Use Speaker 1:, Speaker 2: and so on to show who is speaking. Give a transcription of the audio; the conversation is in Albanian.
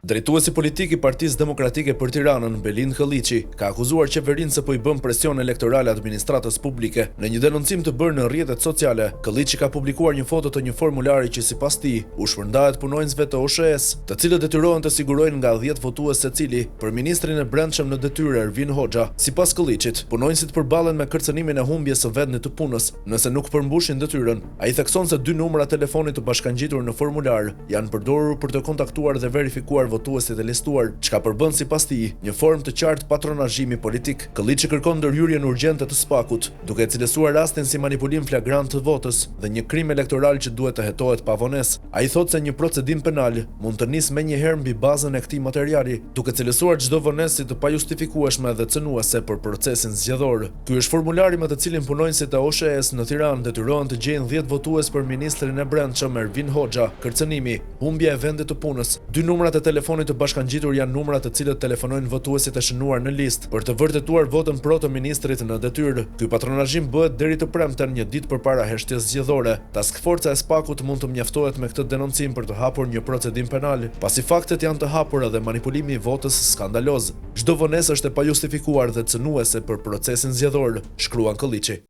Speaker 1: Drejtuesi politik i Partisë Demokratike për Tiranën, Belind Këlliçi, ka akuzuar qeverinë se po i bën presion elektoral administratës publike. Në një denoncim të bërë në rrjetet sociale, Këlliçi ka publikuar një foto të një formulari që sipas tij, u shpërndahet punonjësve të OSHEE-së, të cilët detyrohen të sigurojnë nga 10 votues secili për ministrin e Brendshëm në detyrë Ervin Hoxha. Sipas Këlliçit, punonjësit përballen me kërcënimin e humbjes së vendit të punës, nëse nuk përmbushin detyrën. Ai thekson se dy numra telefoni të bashkangjitur në formular janë përdorur për të kontaktuar dhe verifikuar votuesit e listuar, çka përbën sipas tij, një formë të qartë patronazhimi politik. Këlliçi kërkon ndërhyrjen urgjente të SPAK-ut, duke e cilësuar rastin si manipulim flagrant të votës dhe një krim elektoral që duhet të hetohet pa vonesë. Ai thotë se një procedim penal mund të nisë menjëherë mbi bazën e këtij materiali, duke cilësuar çdo vonesë si të pajustifikueshme dhe cënuese për procesin zgjedhor. Ky është formulari me të cilin punonjësit e OSHEE-së në Tiranë detyrohen të gjejnë 10 votues për ministrin e Brendshëm Ervin Hoxha. Kërcënimi, humbja e vendit të punës. Dy numrat e telefonit të bashkangjitur janë numrat të cilët telefonojnë votuesit e shënuar në listë për të vërtetuar votën pro të ministrit në detyrë. Ky patronazhim bëhet deri të premten, një ditë përpara heshtjes zgjedhore. Task Forca e SPAK-ut mund të mjaftohet me këtë denoncim për të hapur një procedim penal, pasi faktet janë të hapura dhe manipulimi i votës skandaloz. Çdo vonesë është e pajustifikuar dhe cënuese për procesin zgjedhor, shkruan Këlliçi.